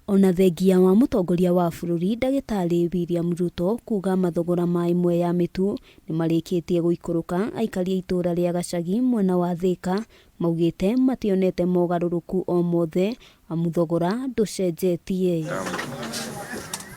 Ona thengia wa mũtongoria wa bũrũri ndagĩtarĩ William Ruto kuga mathogora ma ĩmwe ya mĩtu nĩmarĩkĩtie gũikũrũka, aikari a itũra rĩa Gacagi mwena wa Thĩka maugĩte mationete mogarũrũku o mothe amu thogora ndũcenjetie.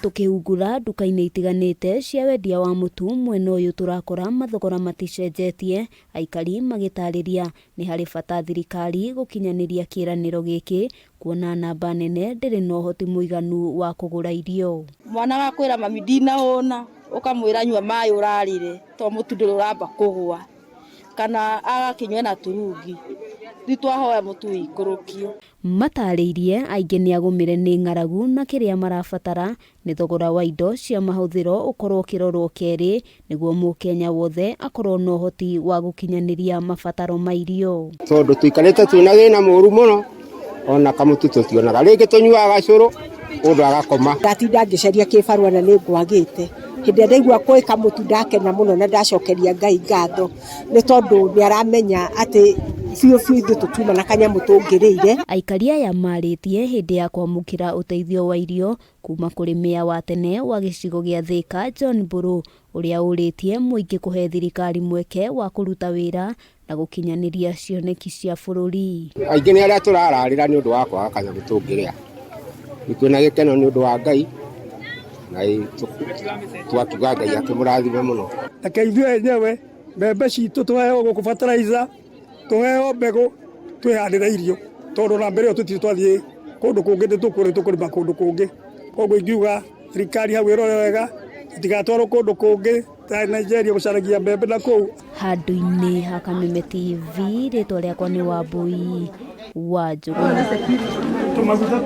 Tũkĩhungura nduka-inĩ itiganĩte cia wendia wa mũtu mwena ũyũ tũrakora mathogora maticenjetie, aikari magĩtarĩria nĩ harĩ bata thirikari gũkinyanĩria kĩĩranĩro gĩkĩ kuona namba nene ndĩrĩ na ũhoti mũiganu wa kũgũra irio. Mwana wakwĩra mami ndinahũna, ũkamwĩra nyua maĩ ũrarĩre to mũtu ndũrĩ ũramba kũgũa, kana agakĩnyua na turungi. Rĩu twahoya mũtu ũikũrũkio. Matarĩirie aingĩ nĩ agũmĩre nĩ ng'aragu na kĩrĩa marabatara nĩ thogora wa indo cia mahũthĩro ũkorwo ũkĩrorwo kerĩ nĩguo mũkenya wothe akorwo na ũhoti wa gũkinyanĩria mabataro ma irio. Tondũ tũikarĩte twĩna thĩna mũru mũno, ona kamũtu tũtionaga, rĩngĩ tũnyuaga gacũrũ mũndũ agakoma. Ndatinda ngĩcaria kĩbarũa na nĩ ngwagĩte. Hĩndĩ ĩrĩa ndaigua kwĩ kamũtu ndakena mũno na ndacokeria Ngai ngatho nĩ tondũ nĩ aramenya atĩ biũ biũ ithuĩ tũtiuma na kanyamũ tũngĩrĩire. Aikari aya marĩtie hĩndĩ ya kwamũkĩra ũteithio wa irio kuma kũrĩ meya wa tene wa gĩcigo gĩa Thĩka John Mbũrũ ũrĩa ũrĩtie mũingĩ kũhe thirikari mweke wa kũruta wĩra na gũkinyanĩria cioneki cia bũrũri. Aingĩ nĩ arĩa tũrararĩra nĩ ũndũ wa kwaga kanyamũ tũngĩrĩa. Rĩu twĩna gĩkeno nĩ ũndũ wa Ngai na twakiuga Ngai akĩmũrathime mũno. Reke ithuĩ enyewe mbembe citũ tũheo gũkũ fertilizer, tũheo mbegũ twĩhandĩre irio, tondũ na mbere ĩyo tũtirĩ twathiĩ kũndũ kũngĩ, nĩ tũkũrĩma kũndũ kũngĩ. Koguo ingiuga thirikari hau ĩrore wega, tũtigatwarwo kũndũ kũngĩ ta Nigeria gũcaragia mbembe na kũu. Handũ-inĩ ha Kameme TV, rĩtwa rĩakwa nĩ Wambui wa Njũgũna.